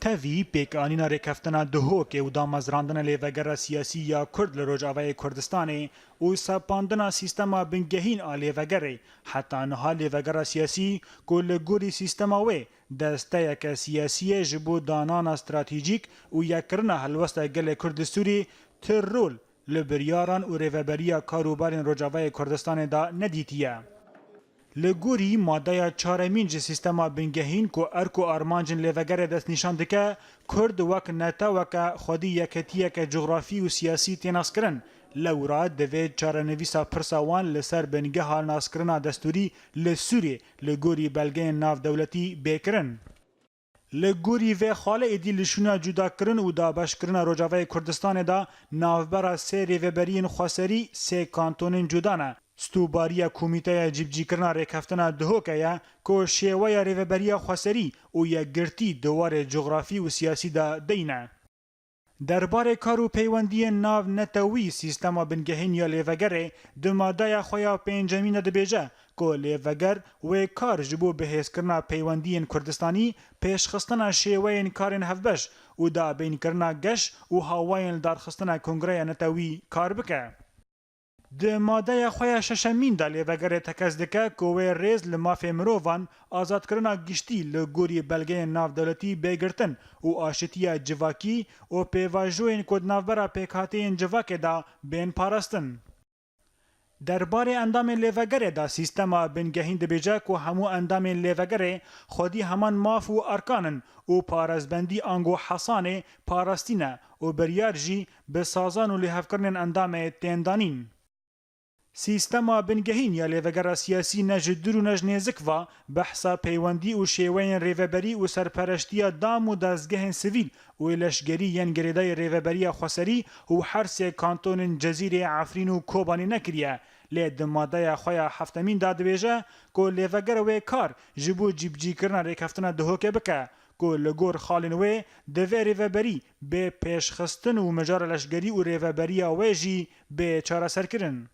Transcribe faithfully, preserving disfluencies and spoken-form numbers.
Tevî pêkanîna rêkeftina Duhokê û damezrandina lêvegera siyasî ya Kurd li Rojavayê Kurdistanê û sepandina sîstema bingehîn a lêvegerê, heta niha lêvegera siyasî ku li gorî sîstema wê desteyeke siyasî ye ji bo danana stratejîk û yekkirina helwesta gelê Kurd li Sûrî, ti rol li biryaran û rêveberiya karûbarên Rojavayê Kurdistanê de nedîtiye. Li gorî madeya çaremîn ji sîstema bingehîn ku erk û armancên lêvegerê destnîşan dike, Kurd wek neteweke xwedî yeketiyeke cografî û siyasî tê naskirin. Lewra divê çarenivîsa pirsa wan li ser bingeha naskirina destûrî li Sûriyê li gorî belgeyên navdewletî bê kirin. Li gorî vê xalê êdî li şûna cudakirin û dabeşkirina Rojavayê Kurdistanê de navbera sê rêveberiyên xweserî sê kantonên cuda ne. Stûbariya Komîteya Cîbicîkirina Rêkeftina Duhokê ye ku şêweya rêveberiya xweserî û yekgirtî di warê cografî û siyasî de deyne. Derbarê kar û peywendiyên nav netewî sîstema bingehîn ya lêvegerê di madeya xwe ya pêncemîn de dibêje ku lêveger wê kar ji bo bihêzkirina peywendiyên Kurdistanî, pêşxistina şêweyên karên hevbeş û dabînkirina geş û hawayên lidarxistina Kongreya Netewî kar bike. Di madeya xwe ya şeşemîn de lêvegerê tekez dike ku wê rêz li mafê mirovan, azadkirina giştî li gorî belgeyên navdewletî bê girtin û aşitiya civakî û pêvajoyên ku di navbera pêkhateyên civakê de bên parastin. Derbarê endamên lêvegerê de sîstema bingehîn dibêje ku hemû endamên lêvegerê xwedî heman maf û erkan in û parezbendî ango hesanê parastî ne û biryar jî bi sazan û lêhevkirinên endamê tên danîn. Sîstema bingehîn ya lêvegera siyasî ne ji dûr û ne ji nêzik va behsa peywendî û şêweyên rêveberî û serpereştiya dam û dezgehên sivîl û leşgerî yên girêdayî rêveberiya xweserî û her sê kantonên Cezîrê, Efrîn û Kobanê nekiriye. Lê di madeya xwe ya heftemîn de dibêje ku lêveger wê kar ji bo cîbicîkirina rêkeftina Duhokê bike ku li gor xalên wê divê rêveberî bê pêşxistin û mijara leşgerî û rêveberiya wê jî bê çareserkirin.